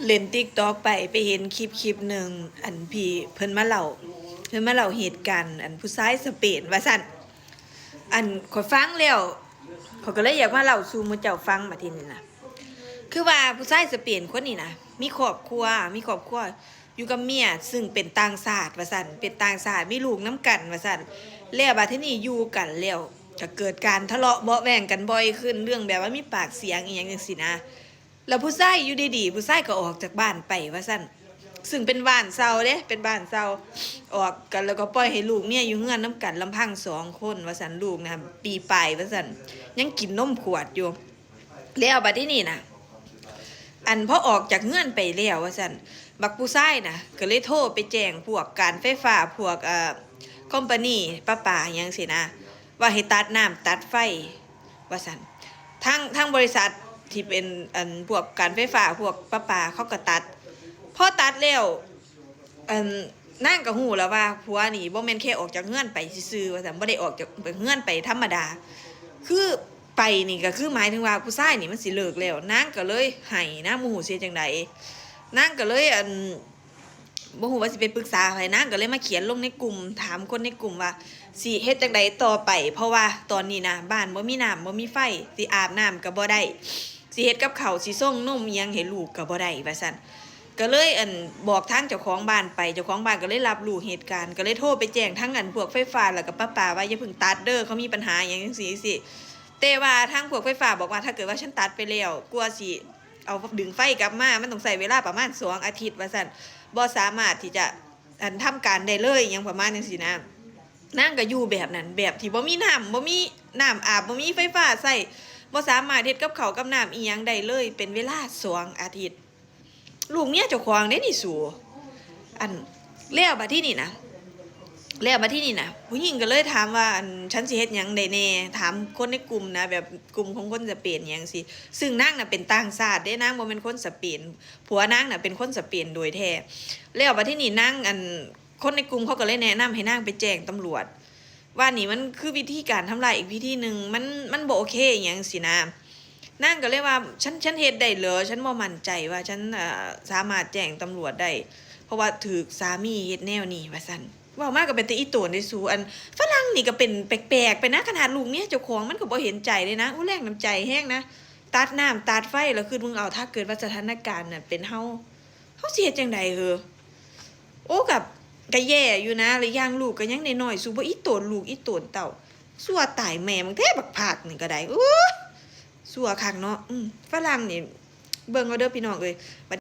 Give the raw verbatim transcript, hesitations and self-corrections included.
เล่น TikTok ไป ไปเห็นคลิปคลิปหนึ่ง อันพี่เพิ่นมาเล่า เพิ่นมาเล่าเหตุการณ์ อันผู้ชายสเปนว่าซั่น อันข้อยฟังแล้ว ข้อยก็เลยอยากมาเล่าสู่หมู่เจ้าฟังบัดทีนี้นะ คือว่าผู้ชายสเปนคนนี้นะ มีครอบครัว มีครอบครัว อยู่กับเมีย ซึ่งเป็นต่างชาติว่าซั่น เป็นต่างชาติ มีลูกนำกันว่าซั่น แล้วบัดทีนี้อยู่กันแล้ว ก็เกิดการทะเลาะเบาะแว้งกันบ่อยขึ้น เรื่องแบบว่ามีปากเสียงอีหยังจั่งซี้นะ แล้วผู้ชายอยู่ดีๆ ผู้ชายก็ออกจากบ้านไปว่าซั่น ซึ่งเป็นบ้านเช่าเด้ เป็นบ้านเช่า ออกกันแล้วก็ปล่อยให้ลูกเมียอยู่เฮือนนำกันลำพังสองคนว่าซั่น ลูกนะ ปีปลายว่าซั่น ยังกินนมขวดอยู่ แล้วบัดทีนี้นะ อันพอออกจากเฮือนไปแล้วว่าซั่น บักผู้ชายนะ ก็เลยโทรไปแจ้งพวกการไฟฟ้า พวก เอ่อ company ประปาหยังซี้นะ ว่าให้ตัดน้ำตัดไฟว่าซั่น ทาง ทางบริษัทที่เป็น อัน พวกการไฟฟ้า พวกประปา เขาก็ตัด พอตัดแล้ว อัน นางก็ฮู้แล้วว่าผัวนี่บ่แม่นแค่ออกจากเฮือนไปซื่อๆ ว่าซั่น บ่ได้ออกจากเฮือนไปธรรมดา คือไปนี่ก็คือหมายถึงว่าผู้ชายนี่มันสิเลิกแล้ว นางก็เลยไห้ นางบ่ฮู้สิเฮ็ดจั่งใด นางก็เลย อัน บ่ฮู้ว่าสิไปปรึกษาไผ นางก็เลยมาเขียนลงในกลุ่ม ถามคนในกลุ่มว่าสิเฮ็ดจั่งใดต่อไป เพราะว่าตอนนี้นะ บ้านบ่มีน้ำบ่มีไฟ สิอาบน้ำก็บ่ได้ สิเฮ็ดกับข้าว สิส่งนมอิหยังให้ลูกก็บ่ได้ว่าซั่น ก็เลย อัน บอกทางเจ้าของบ้านไป เจ้าของบ้านก็เลยรับรู้เหตุการณ์ ก็เลยโทรไปแจ้งทาง อัน พวกไฟฟ้าแล้วก็ประปาว่าอย่าเพิ่งตัดเด้อ เขามีปัญหาอิหยังจั่งซี้จั่งซี้ แต่ว่าทางพวกไฟฟ้าบอกว่าถ้าเกิดว่าฉันตัดไปแล้ว กว่าสิเอาดึงไฟกลับมา มันต้องใช้เวลาประมาณสองอาทิตย์ว่าซั่น บ่สามารถที่จะ อัน ทำการได้เลย อิหยังประมาณจั่งซี้นะ นางก็อยู่แบบนั้น แบบที่บ่มีน้ำ บ่มีน้ำอาบ บ่มีไฟฟ้าใช้ บ่สามารถเฮ็ดกับข้าวกับน้ำอิหยังได้เลย เป็นเวลาสองอาทิตย์ ลูกเมียเจ้าของเด้นี่สู อัน แล้วบัดทีนี้นะ แล้วบัดทีนี้นะ ผู้หญิงก็เลยถามว่า อัน ฉันสิเฮ็ดหยังได้แหน่ ถามคนในกลุ่มนะ แบบกลุ่มของคนสเปนอิหยังซี้ ซึ่งนางน่ะเป็นต่างชาติเด้ นางบ่แม่นคนสเปน ผัวนางน่ะเป็นคนสเปนโดยแท้ แล้วบัดทีนี้นาง อัน คนในกลุ่มเขาก็เลยแนะนำให้นางไปแจ้งตำรวจ ว่านี่มันคือวิธีการทำร้ายอีกวิธีหนึ่ง มัน มันบ่โอเคอิหยังซี้นะ นางก็เลยว่า ฉัน ฉันเฮ็ดได้เหรอ ฉันบ่มั่นใจว่าฉัน เอ่อ สามารถแจ้งตำรวจได้ เพราะว่าถูกสามีเฮ็ดแนวนี้ว่าซั่น เว้ามาก็เป็นตาอีโตนเด้สู อันฝรั่งนี่ก็เป็นแปลกๆ ไปนะ ขนาดลูกเมียเจ้าของมันก็บ่เห็นใจเลยนะ อู้ แรงน้ำใจแฮงนะ ตัดน้ำตัดไฟ แล้วคิดมึงเอา ถ้าเกิดว่าสถานการณ์น่ะเป็นเฮา เฮาสิเฮ็ดจั่งใดเหรอ โอ้ กับ ก็แย่อยู่นะ แล้วอย่างลูกก็ยังน้อยๆ สูบ่อีโตนลูกอีโตนเต้า ซั่วตายแม่มึงแท้ บักพากนี่ก็ได้ โอ้ ซั่วคักเนาะ อืม ฝรั่งนี่ เบิ่งเอาเด้อพี่น้องเอ้ย บัด